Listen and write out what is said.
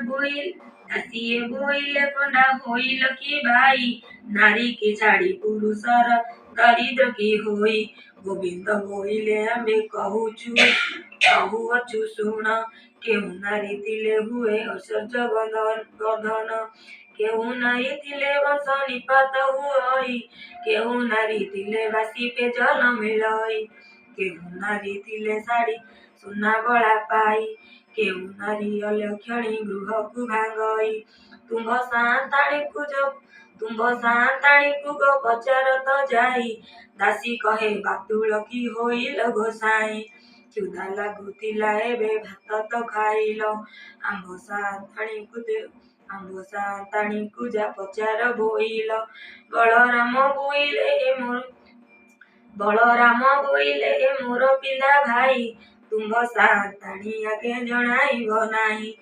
ବୋଇଲ ଦାସୀଏ ବୋଇଲେ, ପଣ୍ଡା ହୋଇଲ କି ଭାଇ? ନାରୀକି ଛାଡ଼ି ପୁରୁଷର ଦରିଦ୍ର କି ହୋଇ? ଗୋବିନ୍ଦ ବୋଇଲେ, ଆମ୍ଭେ କହୁଛୁ କହୁଅଛୁ ଶୁଣ। କେଉଁ ନାରୀ ଥିଲେ ହୁଏ ଐଶ୍ୱର୍ଯ୍ୟ ବର୍ଦ୍ଧନ। କେଉଁ ନାରୀ ଥିଲେ ବଂଶ ନିପାତ ହୁଅଇ। କେଉଁ ନାରୀ ଥିଲେ ବାସିପେ ଜଲ ମିଳଇ। କେଉଁ ନାରୀ ଥିଲେ ଶାଢ଼ୀ ସୁନା ବଳା ପାଇ। କେଉଁ ନାରୀ ଅଲକ୍ଷଣୀ ଗୃହକୁ ଭାଙ୍ଗଇ। ତୁମ୍ଭ ସାଆନ୍ତାଣୀକୁ ଗୋ ପଚାର ତ ଯାଇ। ଦାସୀ କହେ, ବାତୁଳ କି ହୋଇଲ ଗୋସାଇଁ? କ୍ଷୁଧା ଲାଗୁଥିଲା, ଏବେ ଭାତ ତ ଖାଇଲ। ଆମ୍ଭ ସାଆନ୍ତାଣୀକୁ ଯା ପଚାର ବୋଇଲ। ବଳରାମ ବୋଇଲେ, ଏ ମୋର ପିଲା ଭାଇ, ତୁମ୍ଭ ସାଆନ୍ତାଣୀ ଆଗେ ଜଣାଇବ ନାହିଁ।